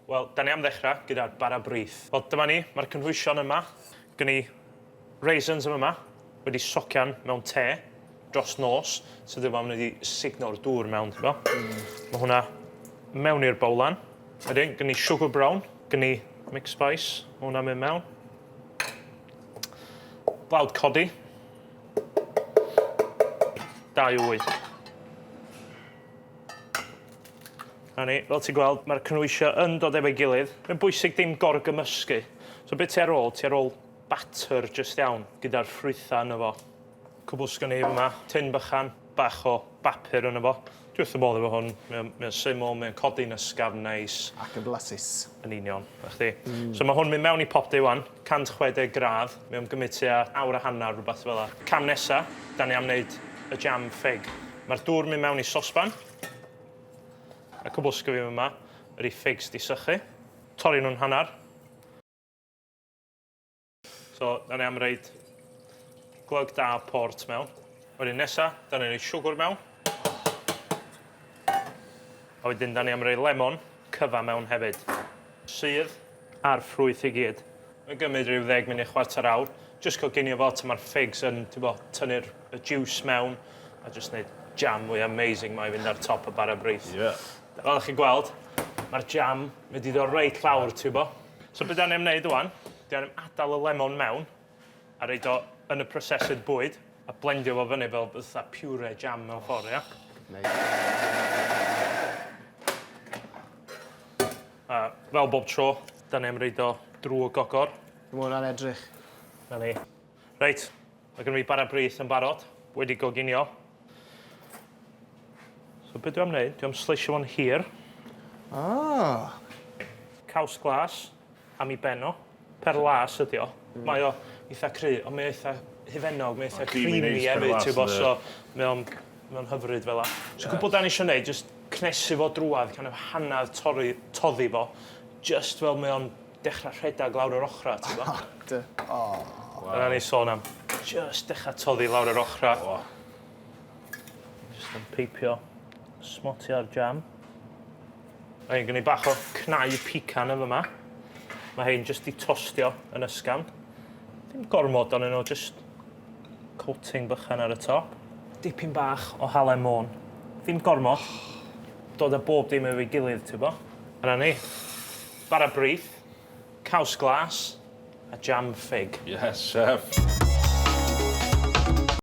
Wel, da ni am ddechrau gyda'r bara brith. Wel, dyma ni, mae'r cynhwysion yma. Gen i raisins yn yma, wedi socian mewn te dros nos, so dyma maen nhw wedi sugno'r dŵr mewn, ti'n bo? Mae hwnna mewn i'r bowlan. Wedyn, gen i sugar brown, gen i mixed spice, mae hwnna'n mynd mewn. Blawd codi. Dau wy. Na ni, fel ti'n gweld, mae'r cynhwysio yn dod efo'i gilydd. Mae'n bwysig dim gorgymysgu. So beth ti ar ôl? Ti ar ôl batter jyst iawn, gyda'r ffrwythau yno fo. Cwbl sgwn i fyma, tin bychan, bach o bapur yno fo. Dwi wrth fy modd efo hwn, mae o'n mae o'n syml, mae o'n codi'n ysgafn neis. Ac yn blasus. Yn union, 'na chdi. So ma' hwn mynd mewn i popty 'wan, 160 gradd, mae o'n gymryd tua awr a hanner, rwbath fel 'a. Cam nesa, 'dan ni am wneud y jam ffig. Ma'r dŵr mynd mewn i sosban. Y cwbl sgyfi yma ydi figs 'di sychu. Torri nhw'n hannar. So, da ni am reid glög da port mewn. Wedyn nesa, da ni'n rhoi siwgr mewn. A wedyn da ni am roi lemon cyfa mewn hefyd. Sudd a'r ffrwyth i gyd. Mae'n gymryd rhyw ddeg munud, chwarter awr. Jyst coginio fo tan mae'r figs yn, ti'n bo, tynnu'r y juice mewn a jyst neud jam mwy amazing ma i fynd ar top y bara brith. Ie. Fel 'ych chi'n gweld, mae'r jam mynd i ddod reit lawr, ti'n bo. So be' 'dan ni am wneud ŵan, 'dan ni am adael y lemon mewn a roid o yn y prosesydd bwyd a blendio fo fyny fel fatha puree jam mewn ffordd, ia? Neis. A fel bob tro, 'dan ni am roid o drw y gogor. Ma' hwnna'n edrych. 'Na ni. Reit, ma' gynno fi bara brith yn barod, wedi goginio. So be' dwi am wneud, dwi am sleisio fo'n hir. Ah! Caws glas am 'i ben o. Perlas ydi o. Mae o eitha cry, ond mae o eitha hufennog, mae o eitha creamy hefyd, ti'n gwbo, so mae o'n mae o'n hyfryd fel 'a. So gwbwl 'dan ni isio neud, jyst cnesu fo drwadd, kind of hannar torri, toddi fo, jyst fel mae o'n dechra rhedag lawr yr ochra, ti'n gwbo? Dy, o. Dyna ni sôn am. Jyst dechra toddi lawr yr ochra. O. Jyst yn peipio smotio'r jam. Mae gen i bach o cnau pican yn fyma. Mae hein jyst 'di tostio yn ysgafn. Dim gormod onyn nhw, jyst coating bychan ar y top. Dipyn bach o halen môn. Ddim gormod. Dod â bob dim efo'i gilydd, ti'n bo? A 'na ni. Bara brith, caws glas, a jam ffig. Yes, chef!